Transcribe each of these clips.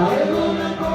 I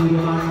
Waka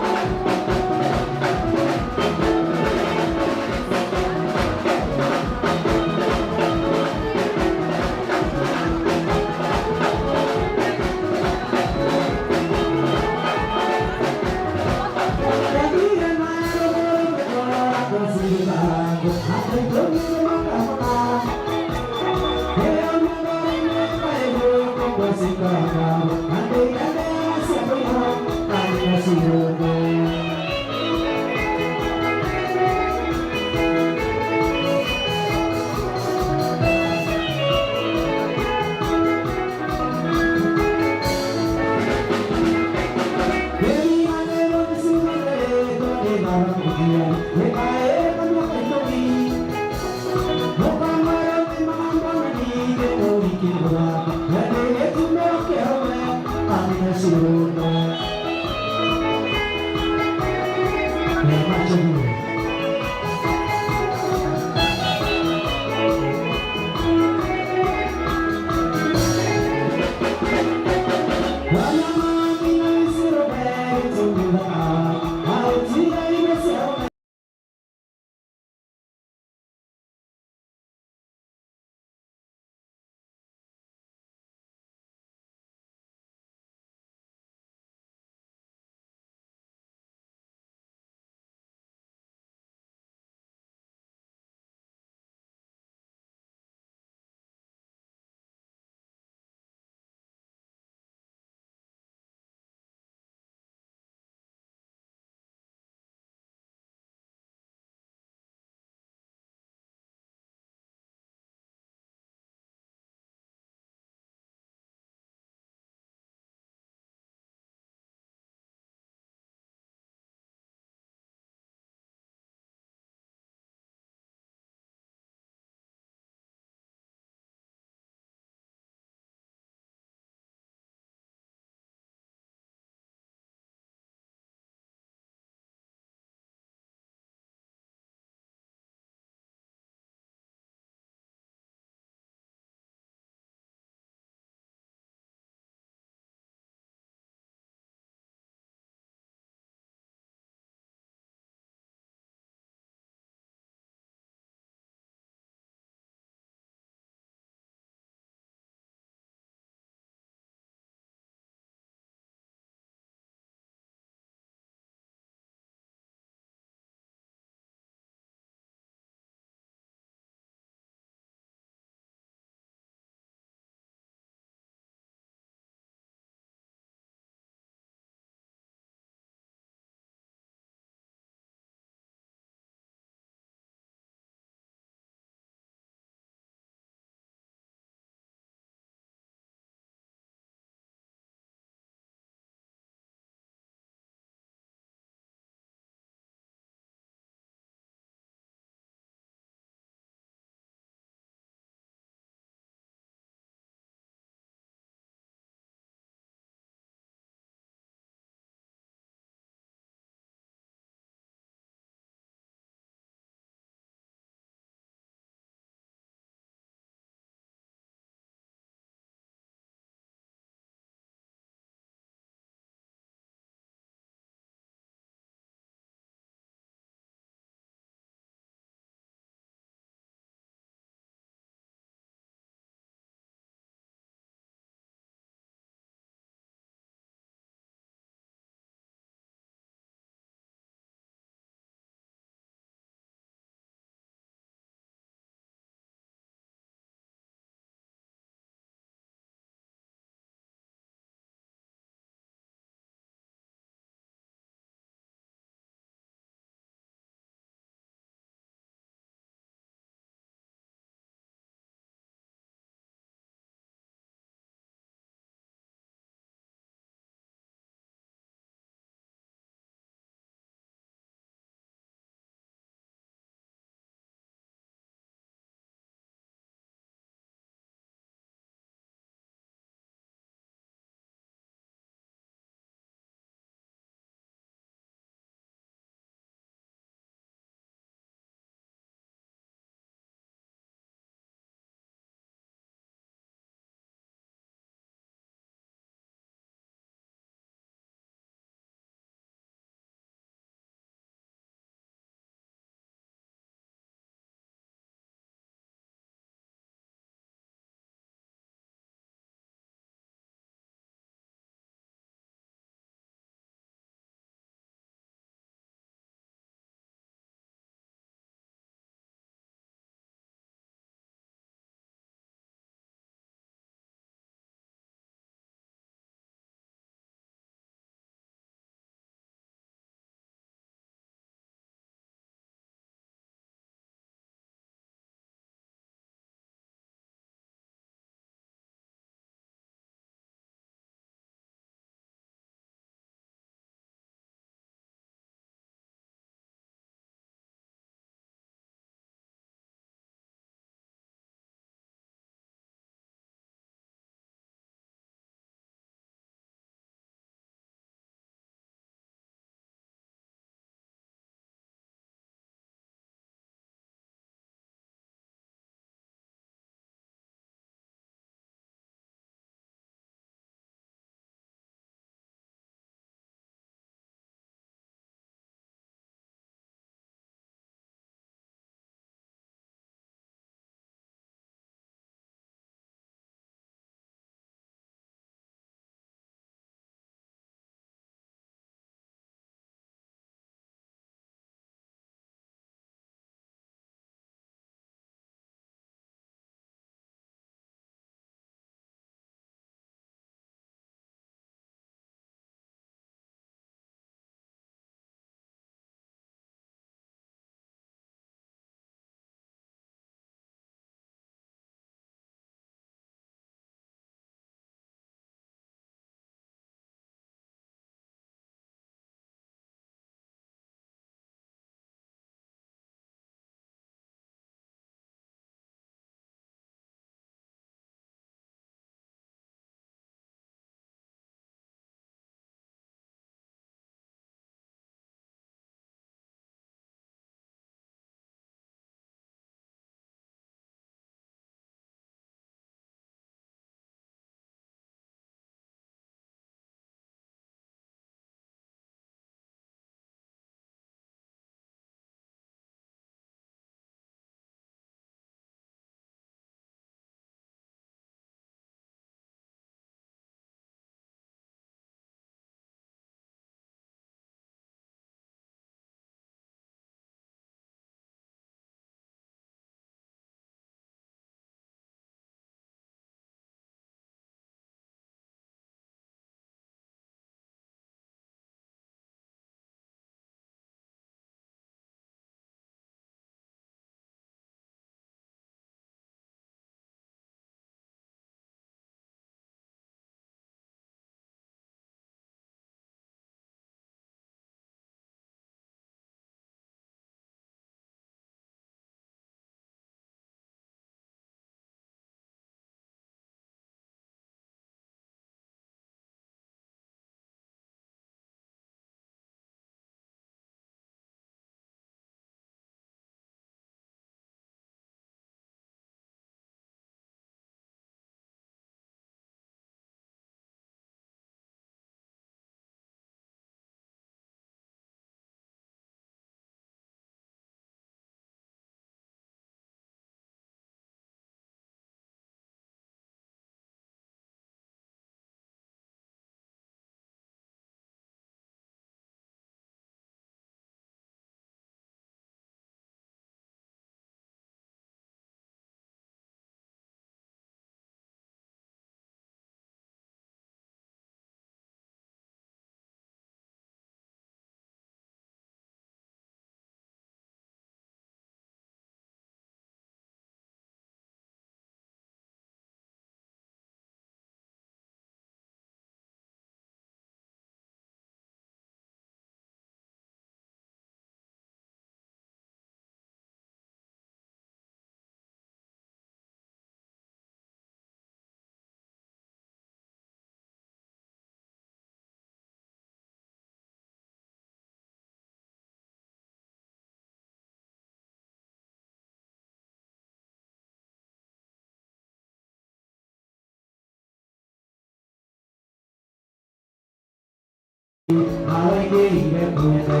Mawaingĩrire mwene.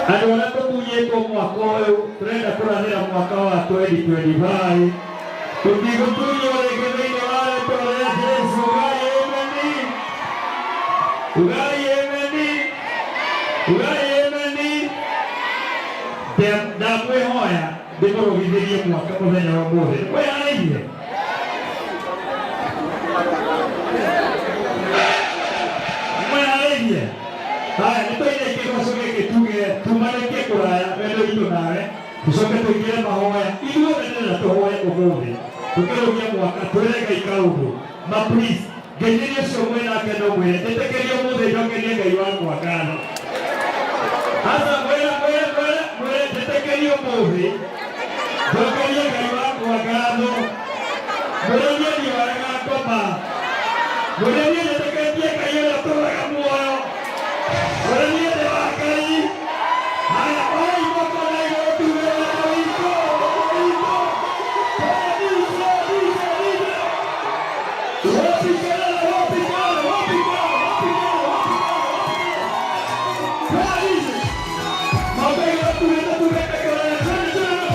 Andå arä a tå tunyätwo mwaka å yå tå renda kå rathä ra mwaka wa 2025 tå tigå tunywo rä ngä thä inä wa rĩtwa rĩa Jesu. Ugai ameni, ugai ameni, ugai ameni. Ndamwĩhoya ndĩmũrũgithĩrie mwaka mũthenya wa ũmũthĩ mwĩharĩirie. Mwĩharĩirie. Haya, nĩ tũine kĩgoco gĩkĩ tuge tumarĩkie kũraya wendo witũ nawe, tũcoke tũingĩre mahoya. Ithuothe ndĩrenda tũhoe ũmũthĩ tũkĩrũgia mwaka, twĩre Ngai kaũndũ ma please. Ngeithĩrie ũcio mwĩ nake no mwĩre njĩtĩkĩrie ũmũthĩ njokerie Ngai wakwa ngatho. Aca mwĩre mwĩre mwĩre mwĩre njĩtĩkĩrie ũmũthĩ njokerie Ngai wakwa ngatho. Mwĩre niĩ ndihoyaga ngoma, mwĩre niĩ njĩtĩkĩtie Ngai ũrĩa ũtũũraga muoyo, mwĩre niĩ ndĩ wa Ngai. Haya, oi moko na igũrũ tuge wendo witũ, witũ. DJ, DJ, DJ. Wapi kelele, wapi kelele, wapi kelele, wapi kelele, wapi kelele, wapi kelele. Mabega tugete tugete kelele, twende twende.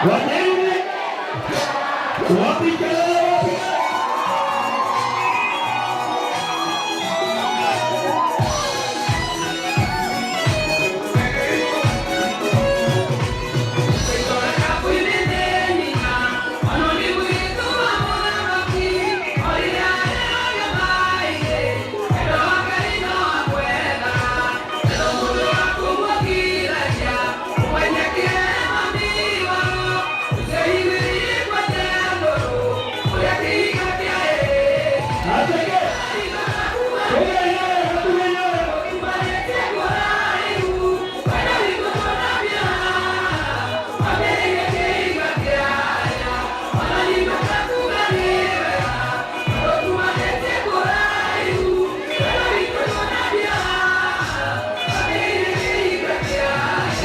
Wapi? Wapi kelele? Wapi kelele? Ateke. Tuge nyoyo, tuge nyoyo.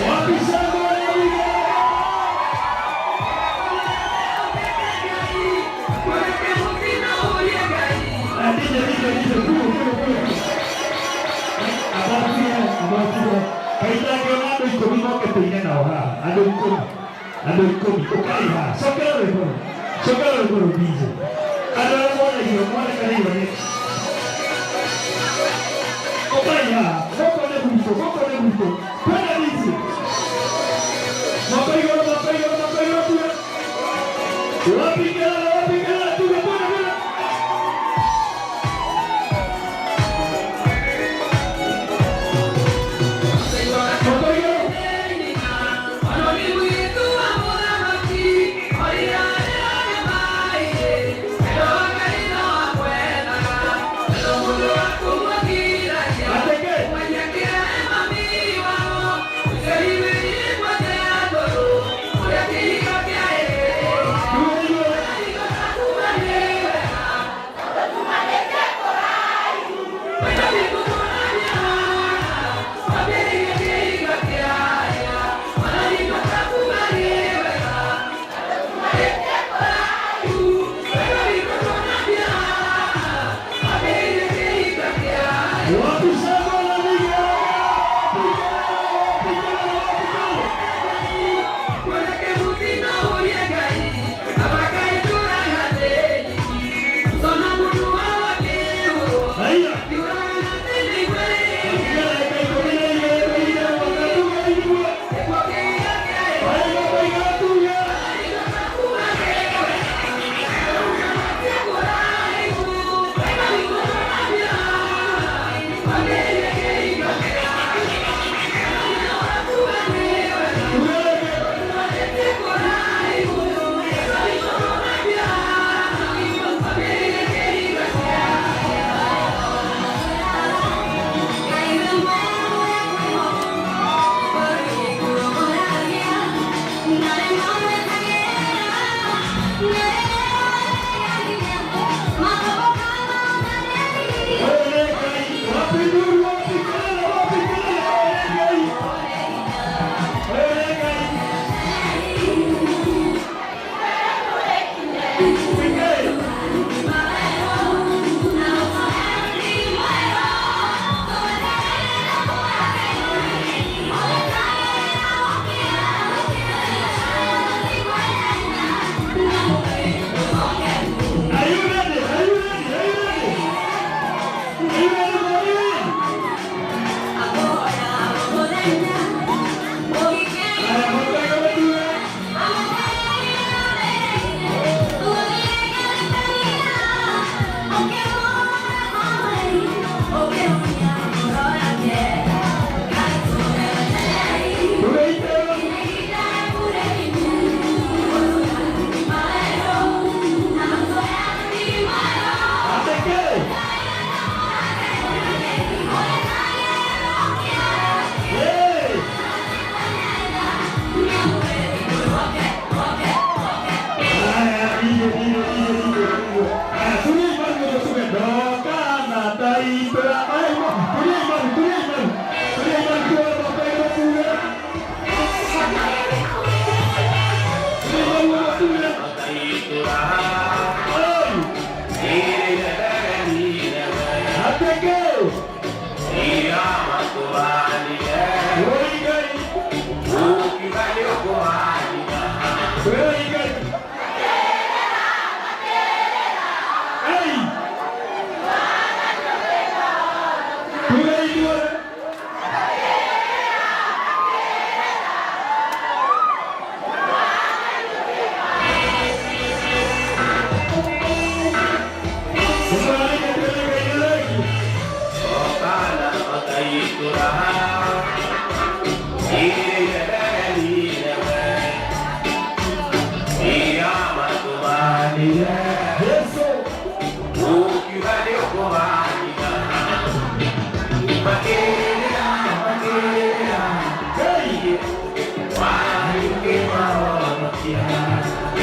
Wapi shangwe na vigelegele? Ah, DJ, DJ, DJ, kuyo, kuyo, kuyo. Abatia, abatia. Kaitangĩona andũ ikũmi moke tũine nao haha. Andũ ikũmi. Andũ ikũmi. Ũkai haha. Cokera rwĩmbo rũu. Cokera rwĩmbo rũu DJ. Andũ arĩa monagio, monekanĩirwo nĩ. Ũkai haha. Gũkũ nĩ gwitũ, gũkũ nĩ gwitũ. Twende DJ. Moko igũrũ, moko igũrũ, moko igũrũ tuge. Wapi kelele, wapi kelele, tuge, twende, twende. Moko igũrũ. Ateke. Tuge igũrũ.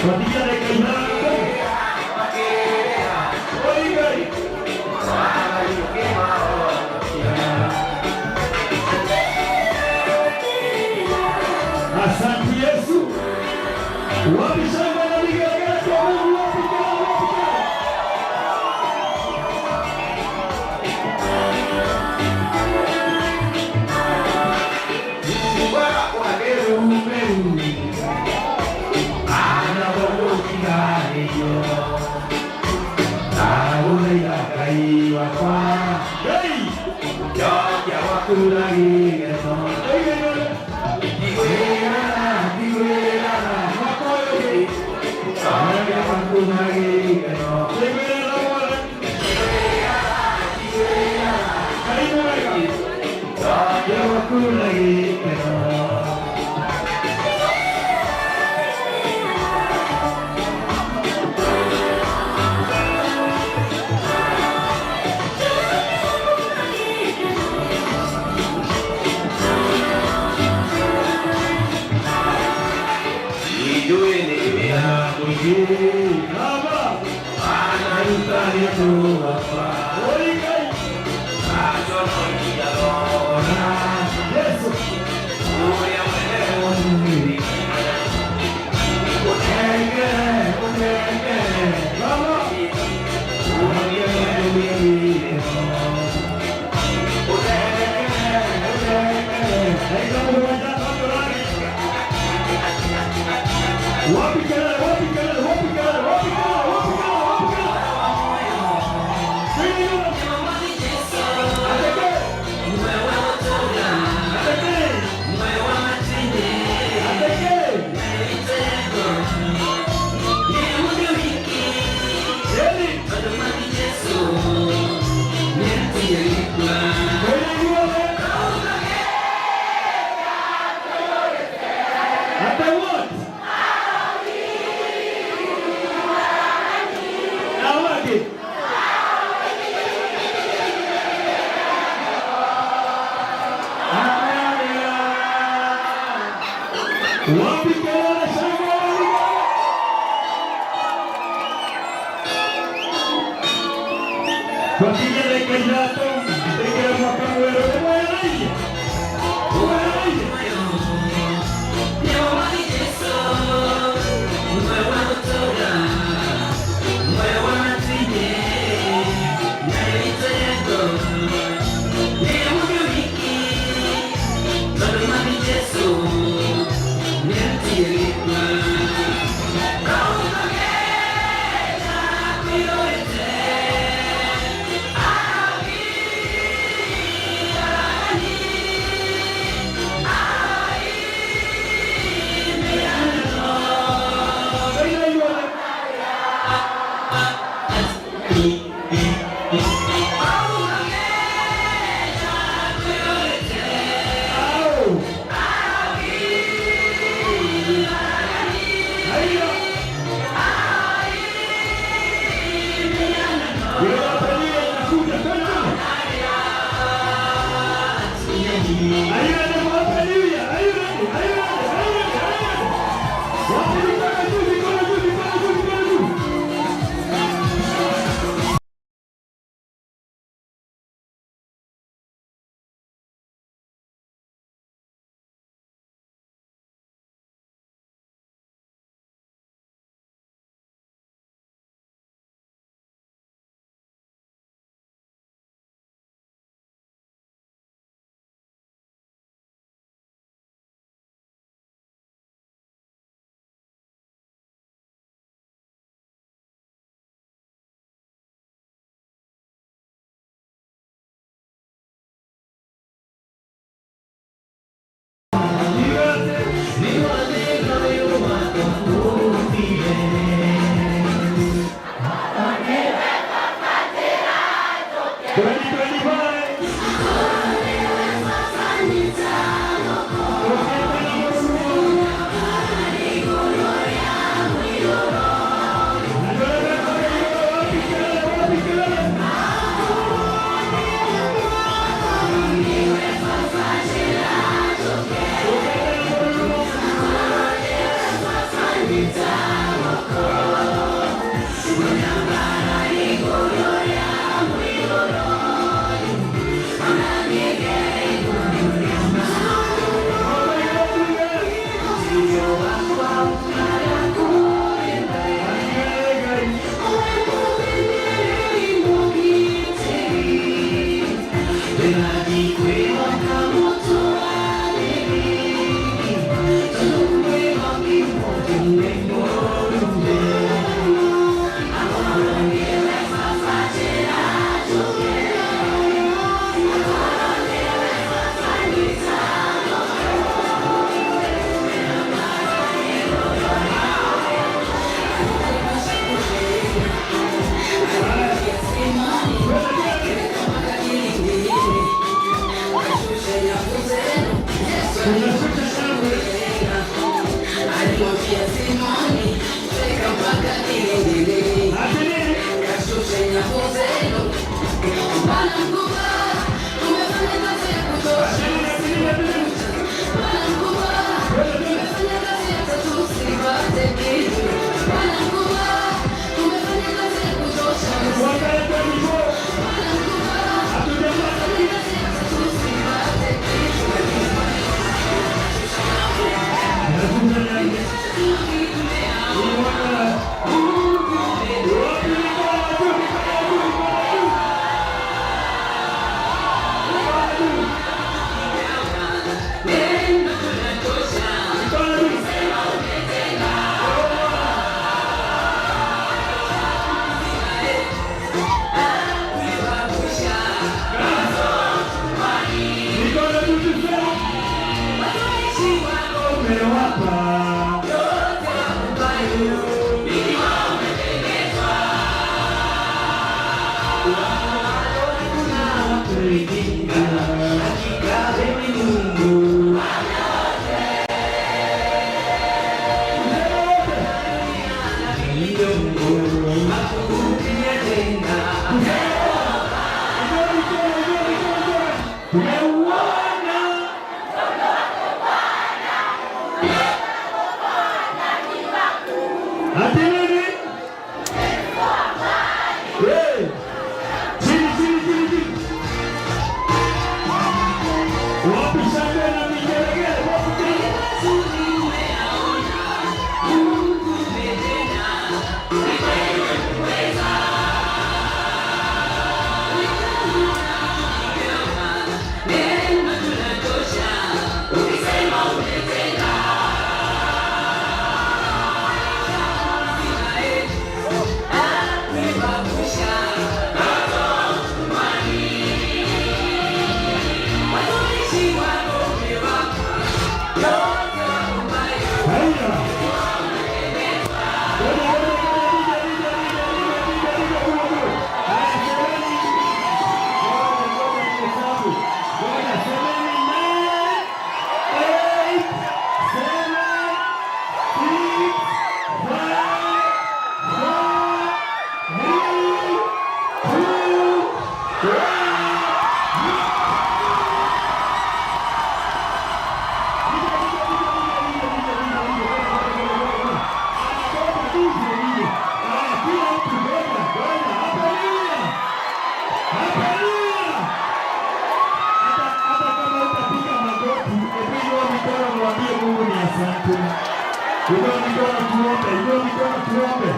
Twatigia dakika ithano. Oi Ngai. Asante Yesu. Wapi shangwe na vigelegele kwa Mungu? Wapi kelele? Wapi kelele? Hey! Wapi kelele, wapi kelele, wapi kelele, wapi kelele, wapi kelele, wapi kelele. Ateke. Ateke. Yeli. Kweli yuole. Ate what? Awake. Wapi kelele, shangwe na vigelegele? Twakinya dakika ithatũ ĩkĩra mwaka mwerũ nĩmwereire mwereire. Ngai yuothe. Au. Haya. Ile inakuja tena. Are you ready for Happy New Year? Are you ready? Are you ready? Are you ready? Are you ready? Wapi mikono juu, mikono juu, mikono juu, mikono juu. Alimwambia Simoni, teka mpaka kilindini, Ati nini? kashushe nyavu zenu. Bwana mkubwa, umefanya kazi ya kutosha. Ati nini? Ati nini? Ati nini? Bwana mkubwa, umefanya kazi hata tusipate kitu. Bwana mkubwa, umefanya kazi ya kutosha. Mwaka ya 24 Bwana mkubwa, hatujapata umefanya kazi hata tusipate kitu. Nakuja nani? Hii mwaka wapi mikono juu, mikono juu, mikono juu. Mikono juu. Mikono juu. Mikono juu tuseme. Umewapa. Tumeuona ati nini? Eh, chini chini chini chini. Wapi shangwe na vigelegele? Wapi chini? Haya. Ngoja, ngoja, ngoja, DJ, DJ, DJ, DJ, DJ, DJ. Haya, semeni. Ngoja, ngoja, nihesabu. Ngoja, semeni nine, eight, seven, six, five, four, three, two, one. Kila mtu ngoja, ngoja. Haleluya. Haleluya. Hata kama utapiga magoti, hebu inua mikono mwambie Mungu ni asante. Inua mikono tuombe, inua mikono tuombe.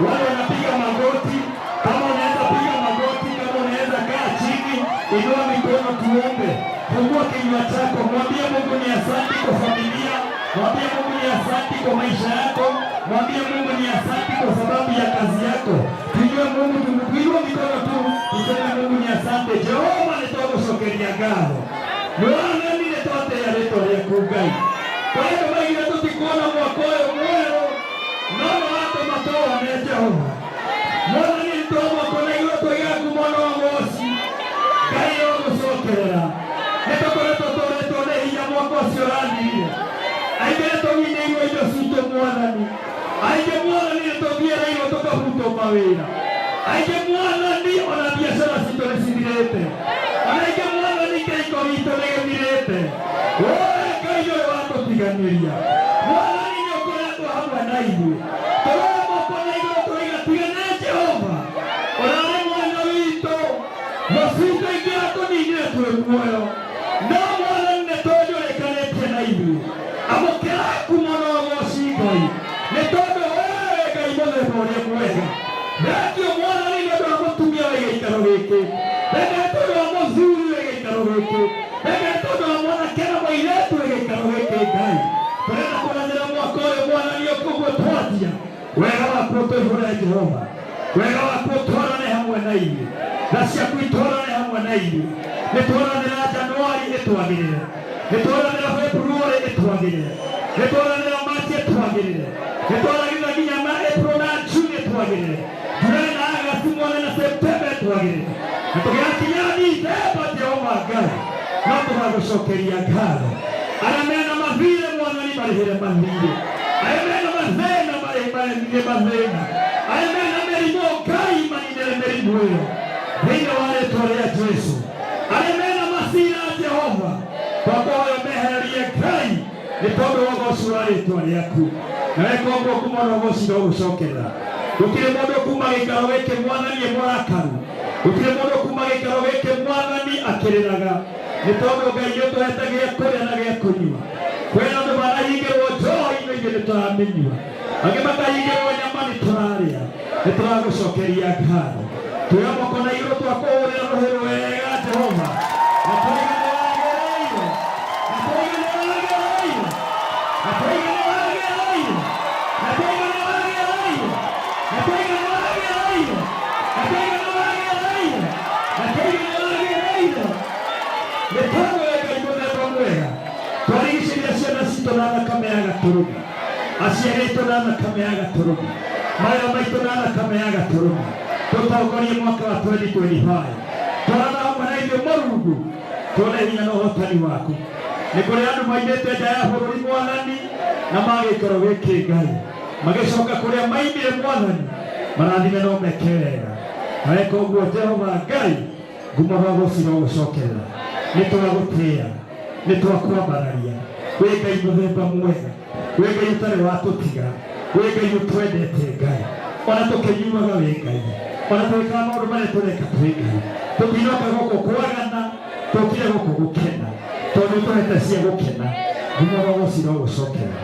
Wale wanapiga magoti, kama unaweza piga magoti, kama unaweza kaa chini, inua mikono tuombe. Fungua kinywa chako, mwambie Mungu ni asante kwa familia, mwambie Mungu ni asante kwa maisha yako, mwambie Mungu ni asante kwa sababu ya kazi yako. Tuinue Mungu, tuinue mikono tu, tuseme Mungu ni asante. Jehova nĩtwagũcokeria ngatho. Mwathani nĩtwatĩĩa rĩtwa rĩaku Ngai. Kwa maigire tũtikuona mwaka ũyũ mwerũ, no nĩwatũma tũwone Jehova. Mwathani nĩtwamwaka na igũrũ tũiga ngumo na ũgoci. Ngai ũgũcokerera. Nĩtũkoretwo tũrĩtwo nĩ hinya mwaka ũcio ũrathirire. Aingĩ nĩtũminĩirwo indo citũ Mwathani. Aingĩ Mwathani nĩtũthiĩrĩirwo tũkabutwo mawĩra. Aingĩ Mwathani ona biacara citũ nĩcithirĩte. Ona aingĩ Mwathani kĩhiko gitũ nĩgĩthirĩte. Wee Ngai ũyũ watũtiganĩria. Mwathani nĩũkoretwo hamwe na ithuĩ. Tũroya moko na igũrũ tũroiga tigana Jehova. Ũrarĩ mwena witũ. Mũcito ingĩ tũninire twĩ muoyo. No Mwathani nĩtũnjũrĩkanĩtie na ithuĩ. Amũkĩra ngumo na ũgoci Ngai. Nĩ tondũ wee Ngai mũthemba ũrĩa mwega. Thengiũ Mwathani nĩ ũndũ wa mũtumia wĩ gĩikaro gĩkĩ. Thengiũ nĩ tondũ wa mũthuri wĩ gĩikaro gĩkĩ. Thengiũ nĩ tondũ wa mwanake na mũirĩtu wĩ gĩikaro gĩkĩ Ngai. Tũrenda kũranĩra mwaka ũyũ Mwathani ũkũguo twanjia. Wega waku ũtũihũre Jehova. Wega waku ũtwarane hamwe na ithuĩ. Tha ciaku itwarane hamwe na ithuĩ. Nĩ twaranĩra Januari ĩtwagĩrĩre. Nĩ twaranĩra Februari ĩtwagĩrĩre. Nĩ twaranĩra Machi ĩtwagĩrĩre. Nĩ twaranĩra nginya ma April na June ĩtwagĩrĩre. July na August mwana na September ĩtwagĩrĩre. Na tũgĩgakinya Dithemba Jehova Ngai no tũgagũcokeria ngatho. Arĩa mena mathirĩ Mwathani marĩhĩre mathirĩ. Arĩa mena Maninĩre mathĩna. Arĩa mena mĩrimũ, Ngai maninĩre mĩrimũ ĩyo thĩinĩ wa rĩtwa rĩa Jesu. Arĩa mena macira, Jehova, twakũhoya mehererie Ngai nĩ tondũ wa ũgoci wa rĩtwa rĩaku. Na weka ũguo kuma na ũgoci no gũcokerera. Gũtirĩ mũndũ kuma gĩikaro gĩkĩ, Mwathani, e mũrakaru. Gũtirĩ mũndũ kuma gĩikaro gĩkĩ, Mwathani, akĩrĩraga, nĩ tondũ Ngai nĩ ũtũhete gĩa kũrĩa na gĩa kũnyua. Kwĩna andũ marahingĩrwo njohi, no ithuĩ nĩ tũramĩnyua. Angĩ makahingĩrwo nyama, nĩ tũrarĩa. Nĩ tũragũcokeria ngatho. Tuoya moko na igũrũ, twakũhũrĩra rũhĩ rwega, Jehova, na tũiga nĩ wagĩrĩire, na tũiga nĩ wagĩrĩire, na tũiga nĩ wagĩrĩire, na tũiga nĩ wagĩrĩire, na tũiga nĩ wagĩrĩire, na tũiga nĩ wagĩrĩire, na tũiga nĩ wagĩrĩire, nĩ tondũ we Ngai mũthemba mwega. Twarigicĩria ciana citũ na thakame ya Gatũrũme, aciari aitũ na thakame ya Gatũrũme, mawĩra maitũ na thakame ya Gatũrũme. Tũtongorie mwaka wa 2025. Twarana hamwe na ithuĩ, Mũrungu, tuone hinya na ũhotani waku. Nĩ kũrĩ andũ maimĩte nja ya bũrũri, Mwathani, na magĩikaro gĩkĩ, Ngai, magĩcoka kũrĩa maimire, Mwathani, marathime no meke wega. Na weka ũguo, Jehova Ngai, ngumo rwa gũcira gũcokerera. Nĩ twagũtĩĩa, nĩ twakwambararia. Wĩ Ngai mũthemba mwega, wĩ Ngai ũtarĩ watũtiga, wĩ Ngai ũtwendete. Ngai, ona tũkĩnyuaga, wĩ Ngai. Ona tũgĩkaga maũndũ marĩa tũreka, twĩ Ngai. Tũtinoka gũkũ kwagana, tũkire gũkũ gũkena, tondũ ũtũhete cia gũkena. Ngumo rwa gũcira gũcokera.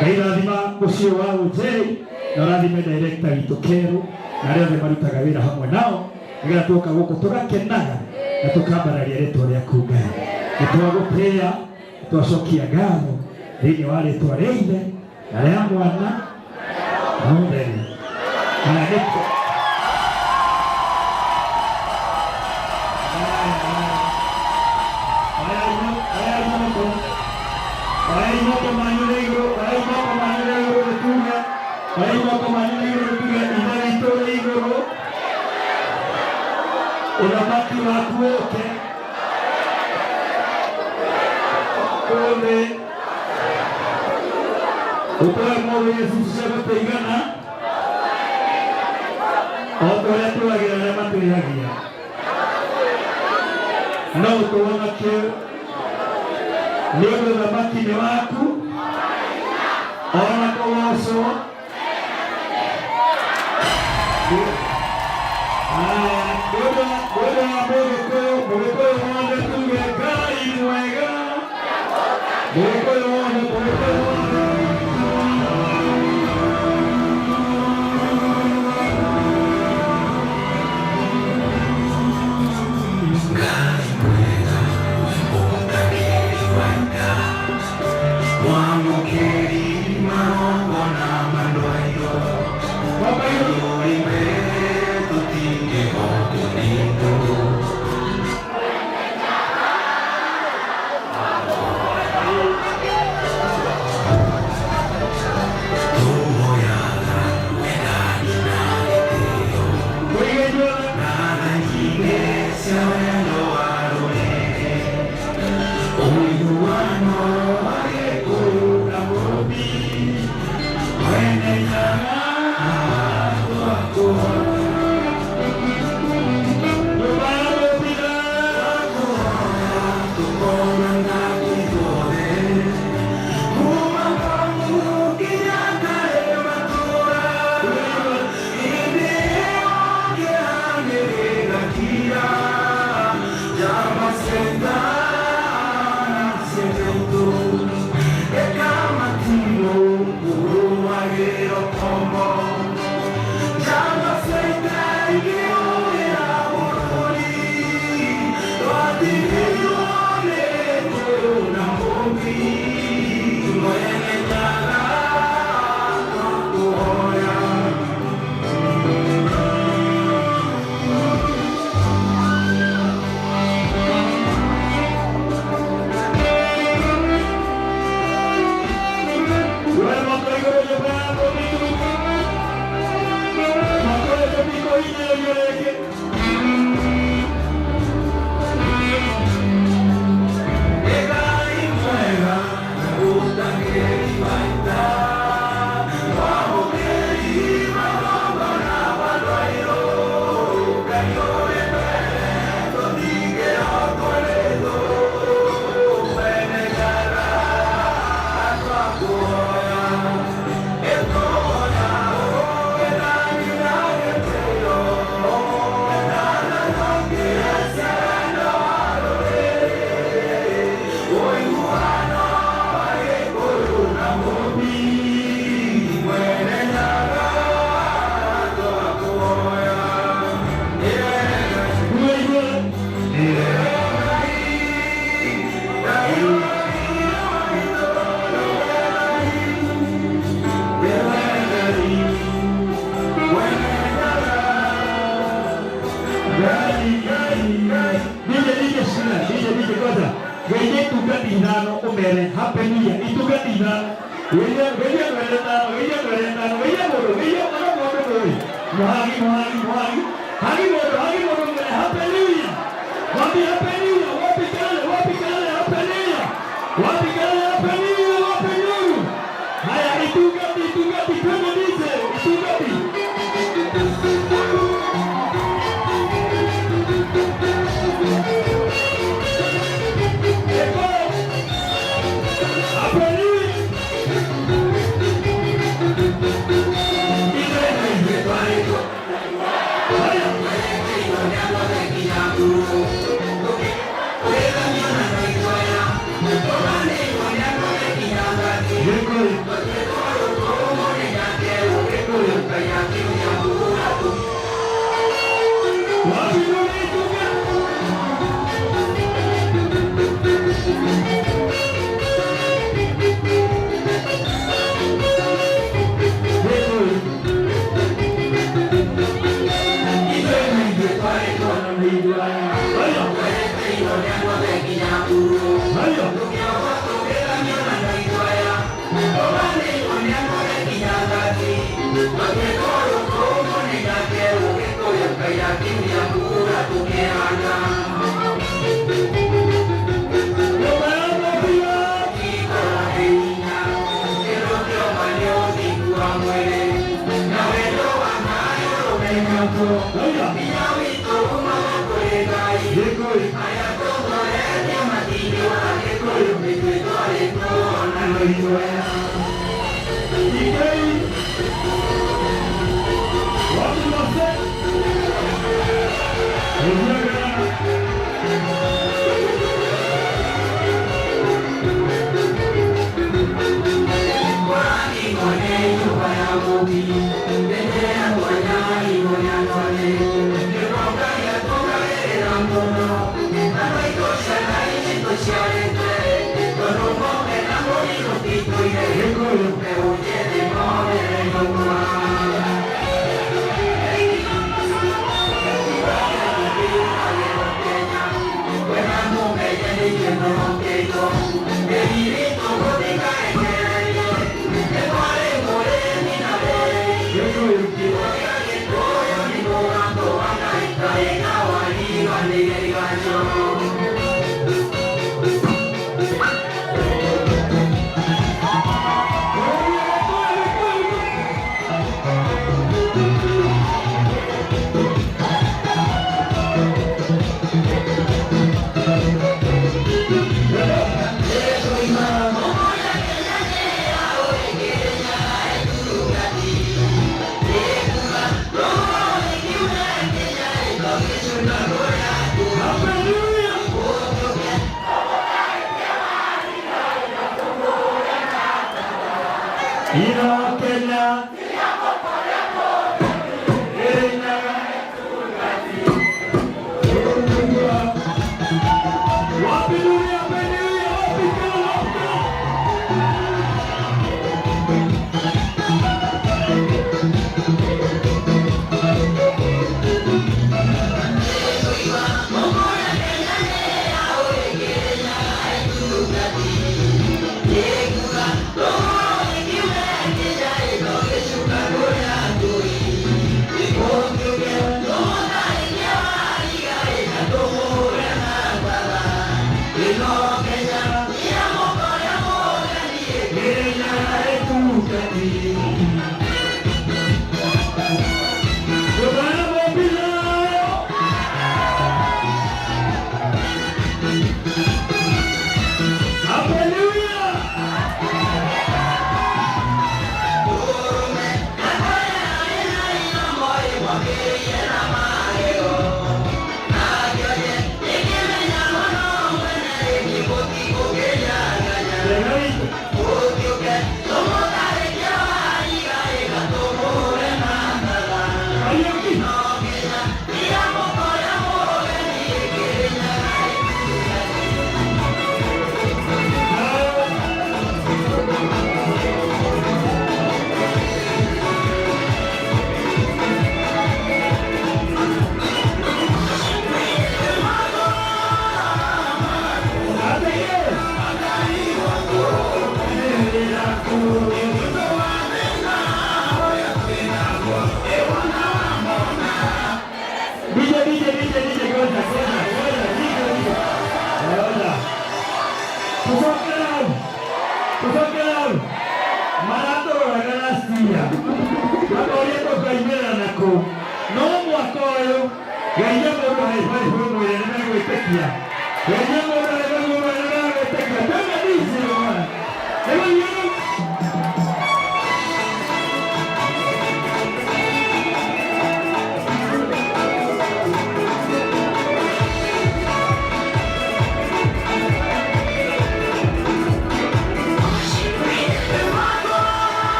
Ngai, rathima mũciĩ wa Ũnjeri na ũrathime director witũ Kerũ na arĩa othe marutaga wĩra hamwe nao, nĩgetha tuoka gũkũ tũgakenaga na tũkambararia rĩtwa rĩaku. Ngai, nĩ twagũtĩĩa, twacokia ngatho thĩinĩ wa rĩtwa rĩa Ithe na rĩa Mwana na Mũtheru. Haya, nĩ oyai moko manyu na igũrũ, oyai moko manyu na igũrũ, nĩtuge, oyai moko manyu na igũrũ, nĩtuge: Ithe witũ ũrĩ igũrũ, ũthamaki waku ũke ũthĩ, ũtũhe mũthĩ irio citũ cia gũtũigana, o ta ũrĩa tũagĩra arĩa matwĩhagia, no ũtũhonokie, nĩ ũndũ ũthamaki nĩ waku, ona kũgocwo. Haya, nĩ ũndũ wa Mũgĩkũyũ, Mũgĩkũyũ wothe tuge Ngai mwega. Mũgĩkũyũ wothe, Mũgĩkũyũ wothe. Ngai mwega ũtagĩri wa ita, mwamũkĩri magongona ma ndwairo, ũrĩ mbere tũtingĩhotwo nĩ thũ. Tũhoyaga wendani na gĩtĩo, Tũige ithuothe. na tha nyingĩ cia wendo wa rũrĩrĩ, ũiguano wa Gĩkũyũ na Mũmbi, mwene Nyaga twakũhoya. Nyũmba ya Mũmbira. Tũkonana ithuothe, kuma kwangu nginya karĩma tũra, hĩndĩ ĩyo kĩranĩrĩra njamba cia na cia itũ ĩkamatimũ kũrũagĩra. Itungati ithano umere happy new year. Itungati ithano. Geithia geithia andũ erĩ atano, geithia andũ erĩ atano, geithia mũndũ, geithia ona mũndũ mũĩ. Mũhagi, mũhagi, mũhagi. Hagi mũndũ, hagi mũndũ mwĩre happy new year. Wapi happy new year? Wapi kelele? Wapi kelele? Happy new year. Wapi kelele? Happy new year. Wapi nuru? Haya, itungati, itungati, twende DJ, itungati. Eko. Happy new year. Ithe na ithuĩ twarĩtwo. Haya. Gĩkũyũ. Wapi nuru itungati? Gĩkũyũ. Ithe na ithuĩ twarĩtwo na mĩiguano. Haya. Haya. Nyũmba ya Mobia. Haya. Gĩkũyũ. Ikei. Wapi mase? Ũthiaga. Gĩkũyũ. Gĩkũyũ. Makoria tũkoimĩrĩra nakũ. No mwaka ũyũ geria mũndũ haibaibu mwĩre nĩmegwĩtĩkia. Geria mũndũ haibaibu mwĩre nĩmegwĩtĩkia. Twende ndici bwana. Nĩguo.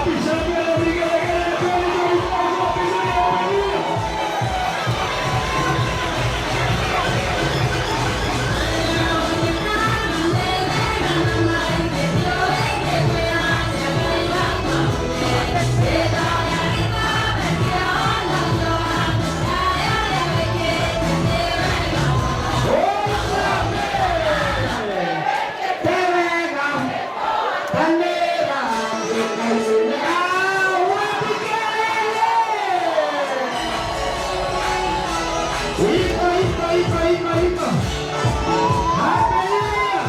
Wapi shangwe na vigelegele 2025? Wapi shangwe? Iko, iko, iko, iko, iko. Haleluya.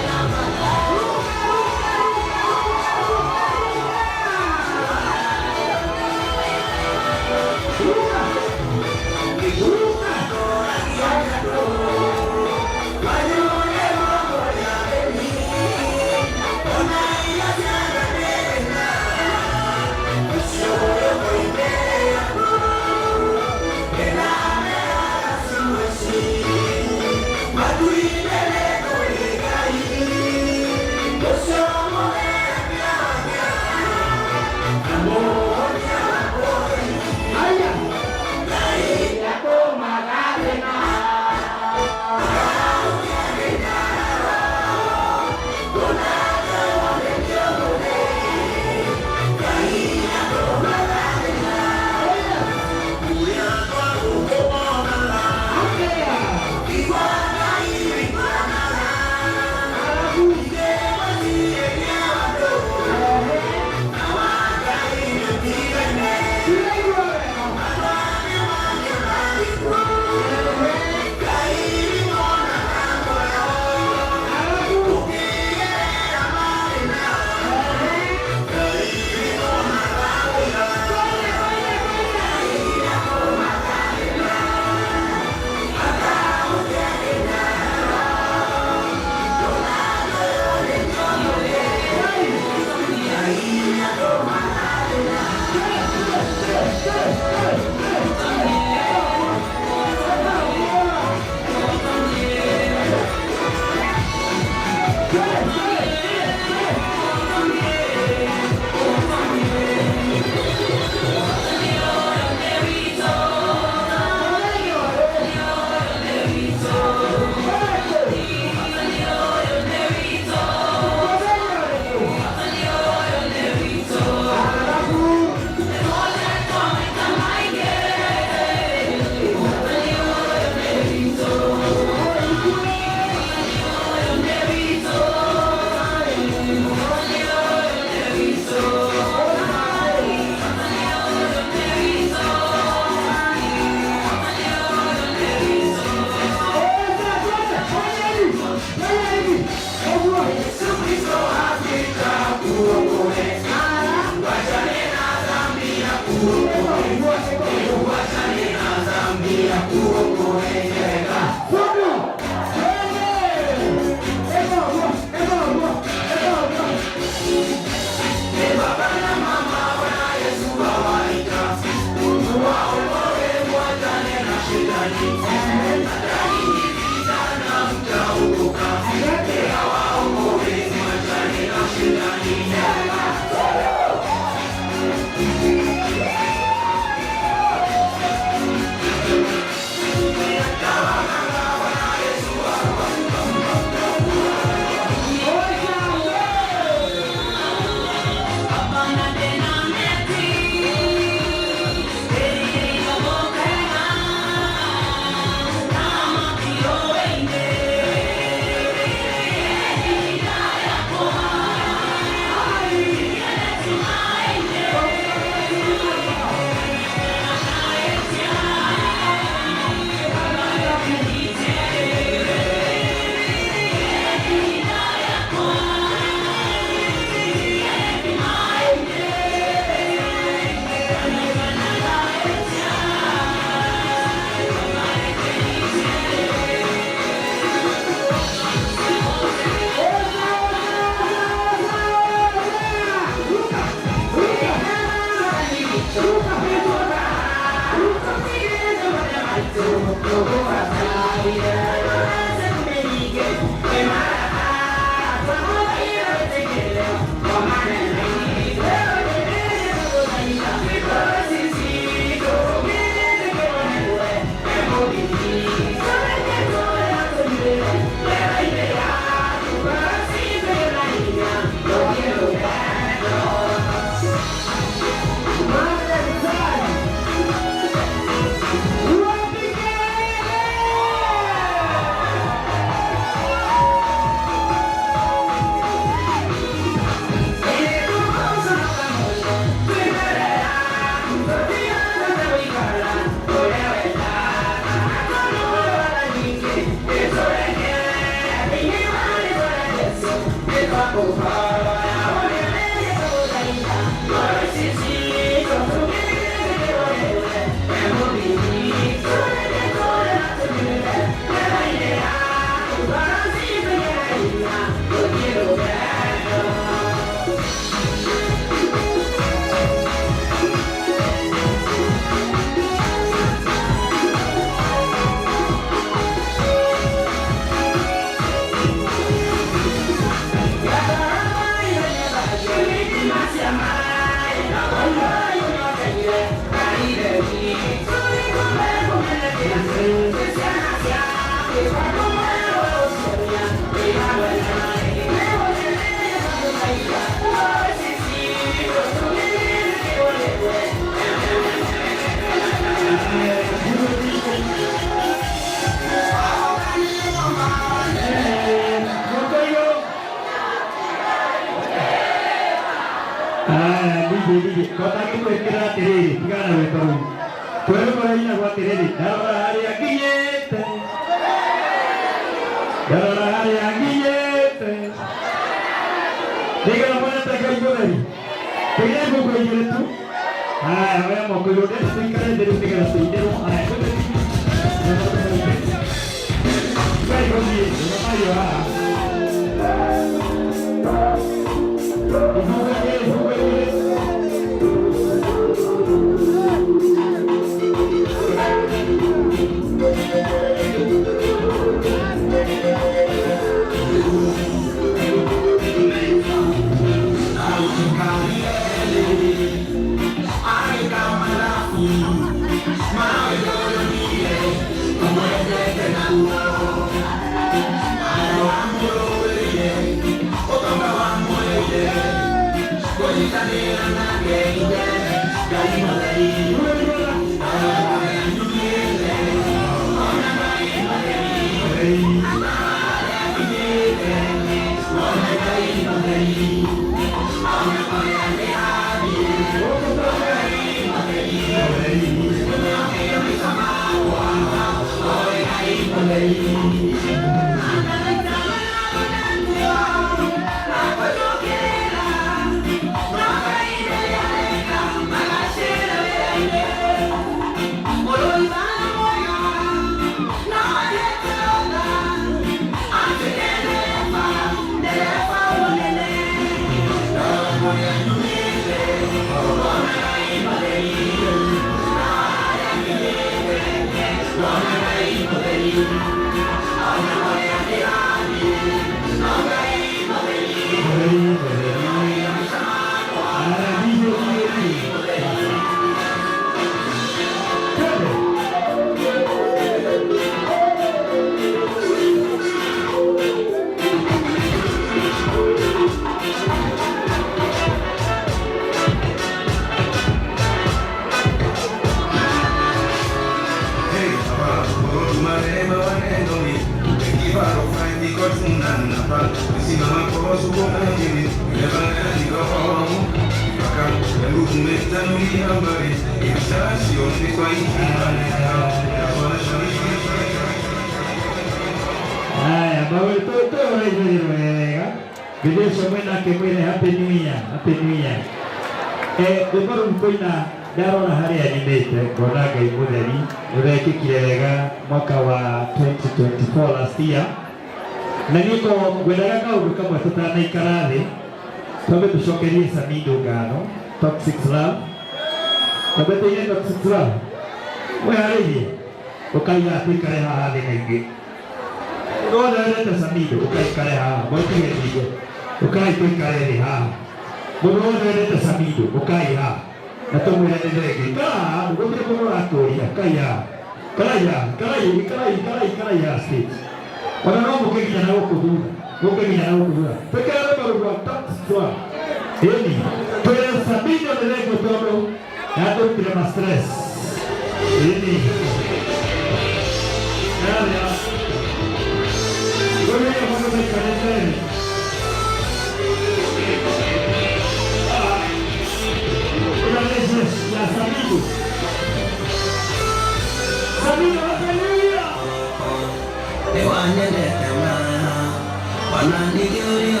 Wananigeuria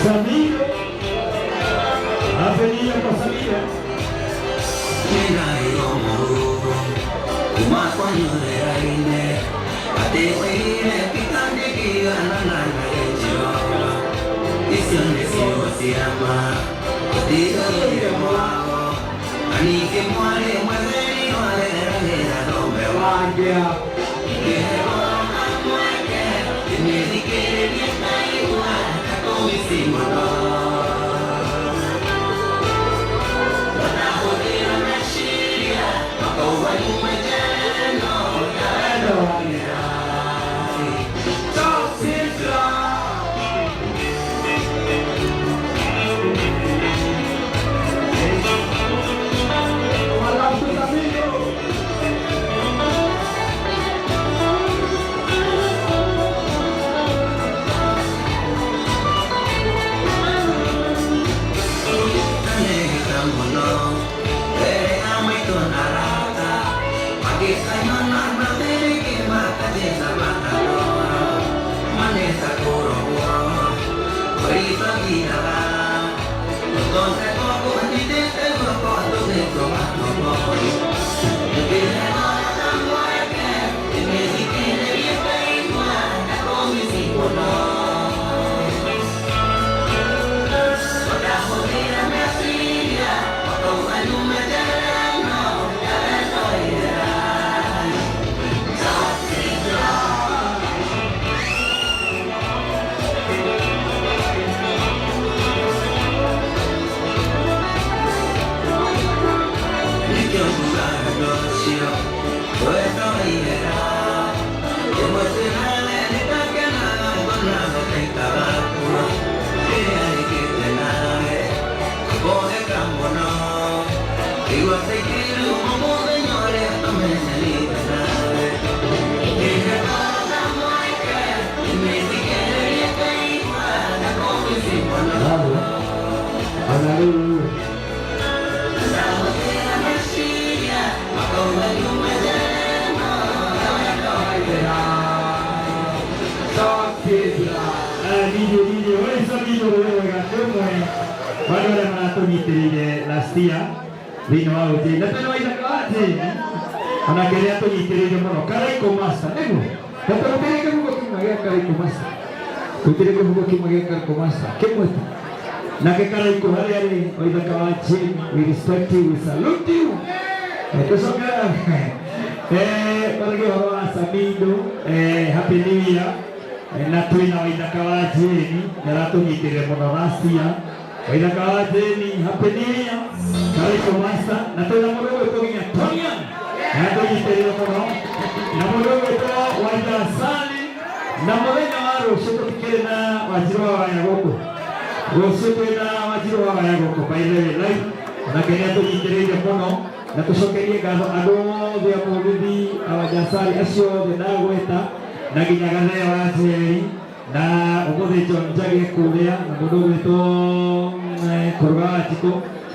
Samiro Avenida kwa Samiro Wale wale maratũnyitĩrĩire last year thĩinĩ wa ũtĩ na tene wa ithaka wa tĩri ona kĩrĩa tũnyitĩrĩire mũno Karaikũ Master nĩguo na tũrutĩre kĩhugo kĩmwe gĩa Karaikũ Master tũrutĩre kĩhugo kĩmwe gĩa Karaikũ Master kĩmwe tu nake Karaikũ harĩa rĩ wa ithaka wa Jane, we respect you, we salute you. Tũcoke twaragie ũhoro wa Samido, happy new year. Na twĩna waithaka wa Jane nĩaratũnyitĩrĩire mũno last year. Waithaka wa Jane, happy new year. Karaikũ Master na twĩna mũndũ ũgwĩtwo nginya Tonia nĩaratũnyitĩrĩire mũno na mũndũ ũgwĩtwo Waithasani na mũthenya wa rũciũ tũtikĩrĩ na Wanjirũ wa Waya gũkũ rũciũ twĩna Wanjirũ wa Waya gũkũ by the way live onake nĩatũnyitĩrĩire mũno na tũcokerie ngatho andũ othe a mũgithi awajasari acio othe ndagweta na nginya Gathea wa Njeri na ũmũthĩ John Njage kũrĩa na mũndũ ũgwĩtwo Kũrũga wa Njikũ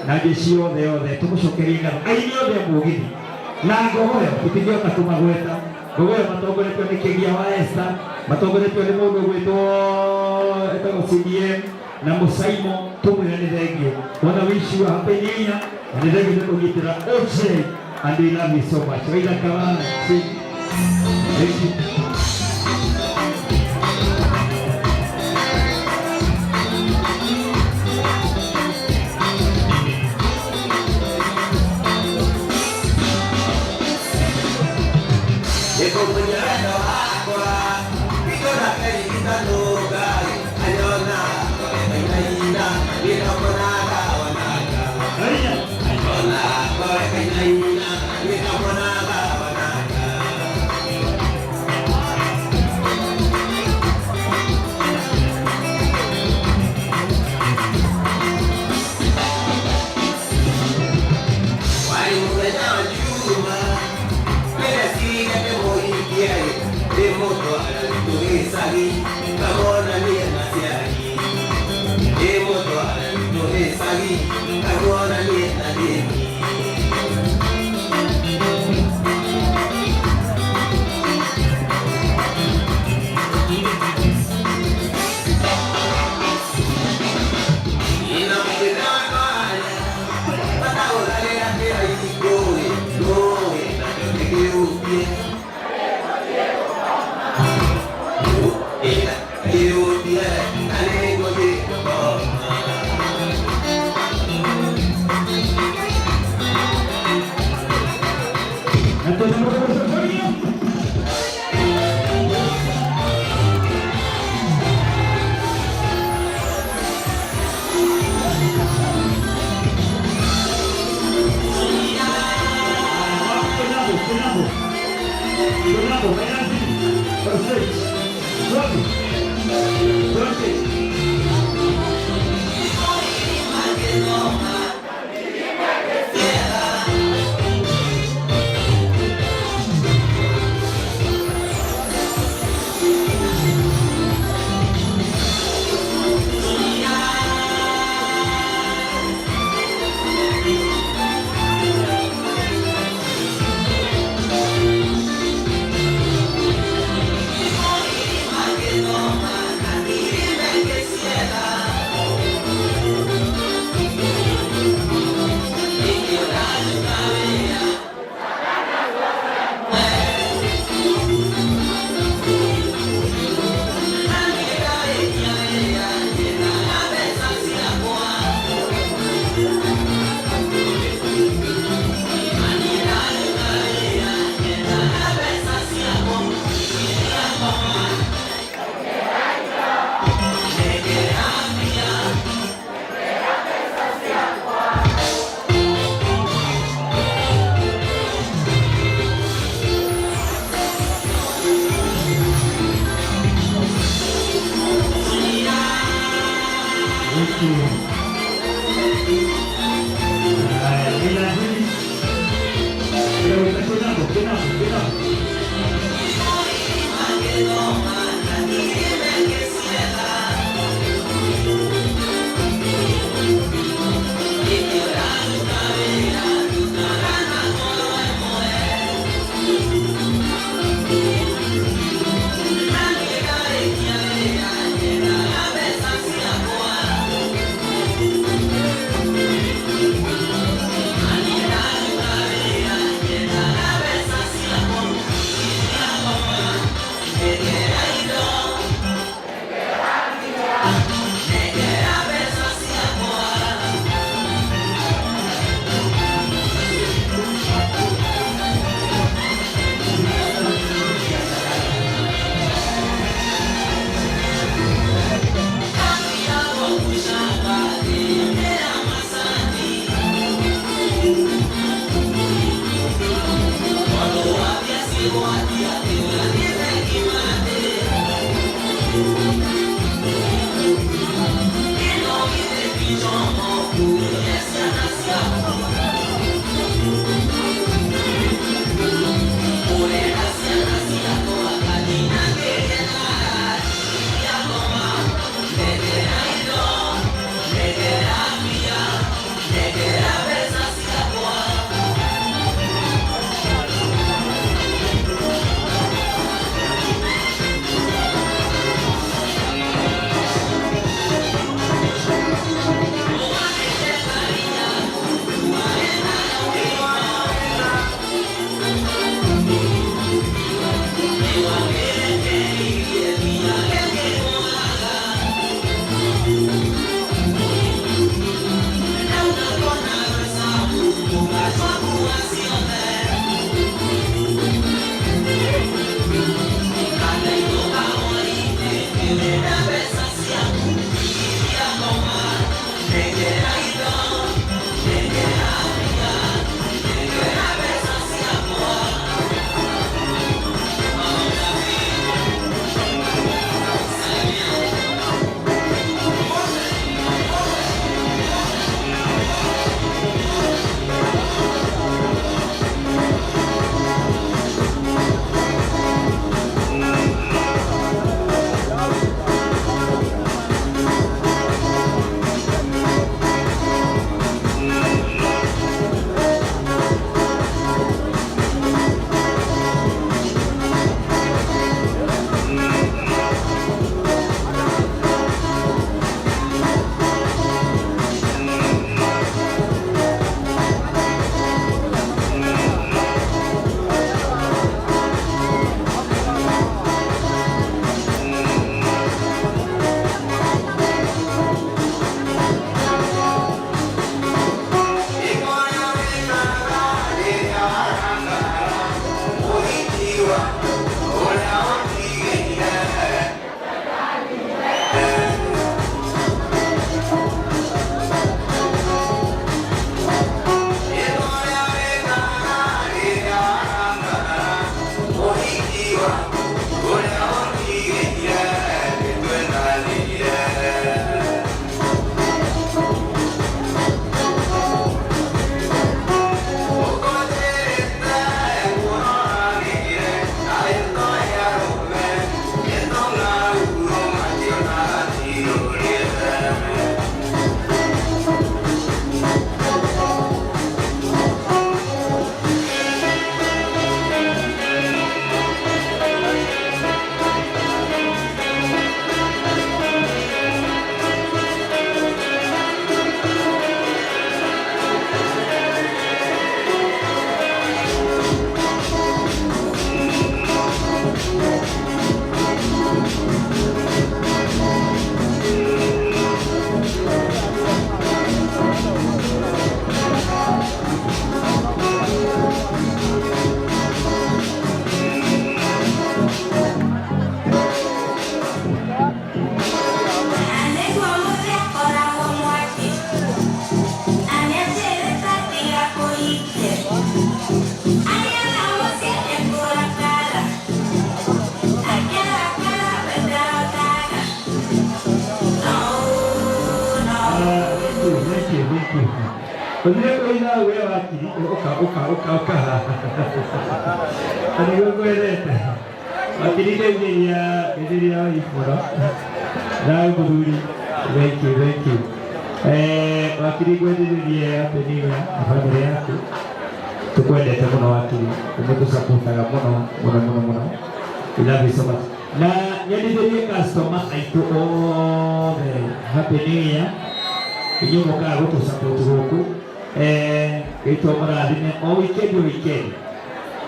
na angĩ ciothe othe tũmũcokerie ngatho aini othe a mũgithi na ngogoyo tũtingĩhota kũmagweta ngogoyo matongoretio nĩ Kĩgia wa Esther matongoretio nĩ mũndũ ũgwĩtwo etagwo CDM Na musaimo tumwira ni thengio. Wanna wish you a happy new year. Na nĩ thengio nĩ kũnyitĩra OJ and we love you so much. Waitha Kawara. Thank you. you, thank you, thank you. Ũthire kũina we wakiri, ũka, ũka, ũka, ũka. Na nĩguo ngwendete. Wakiri ndeithĩria, ndeithĩria wife mũno. Nawe mũthuri, thank you, thank you. Wakiri ngwendithĩrie happy new year na bamĩrĩ yaku. Tukwendete mũno wakiri, nĩmũtũcapotaga mũno, mũno, mũno, mũno. We love you so much. Na nyendithĩrie customer aitũ othe happy new year. Inyuĩ mũkaga gũtũ support gũkũ. Gĩtwo mũrathime o weekend o weekend.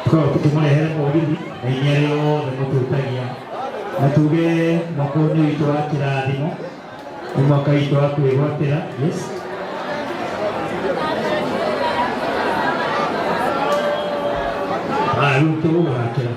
Tũkoragwo tũkĩmũrehere mũgithi na inyuĩ arĩa othe mũtũtagia. Na tuge mwaka ũyũ nĩ witũ wa kĩrathimo, nĩ mwaka witũ wa kwĩgwatĩra. Yes. Ah, rĩu tũgũgakĩra.